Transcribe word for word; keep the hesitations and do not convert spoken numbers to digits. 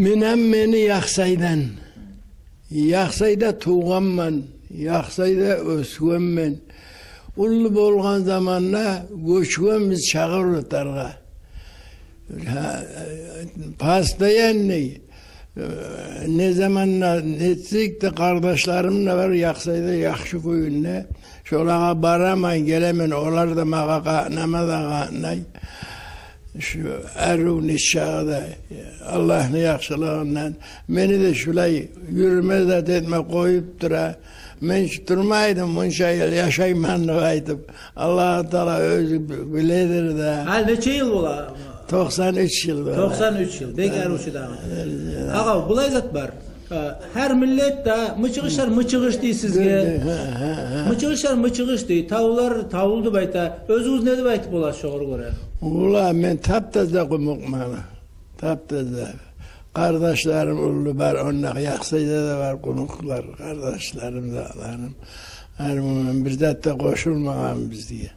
Минем мени Яхсайдан. Яхсайда тувгъанман, Яхсайда оьсгенмен. Уллу болгъан заманда гёчгенбиз Чагъыр-Отаргъа. Гьа, постоянный, э, не заманда нетсек де, къардашларым да бар Яхсайда, яхшы кюйде. Шолагъа бараман, гелемен, олар да магъа къатнама да къатнай. Шу арив нечагъы да, Аллагьны яхшылыгъындан. Мени де шулай юрюме зат этме къоюп тура. Мен чы турмай эдим, мунча йыл яшайман деп айтып. Аллагьу Таала оьзю би-, биледир да. Гьали нече йыл бола? Токъсан уьч йыл бола. Токъсан уьч йыл. Бек арив чы дагъы. Агъав, булай зат бар. Э, гьар миллет де мычыгъышлар мычыгъыш дей сизге. Гьа, гьа, гьа. Мычыгъышлар мычыгъыш дей, тавлулар тавлу деп айта. Оьзюгюз не деп айтып боласыз шогъар гёре? Валлагь, мен тап-таза къумукъман. Тап-таза. Къардашларым уллу бар, онда Яхсайда да бар къумукълар, къардашларым, затларым. Гьар гюн бир зат да къошулмагъан бизге.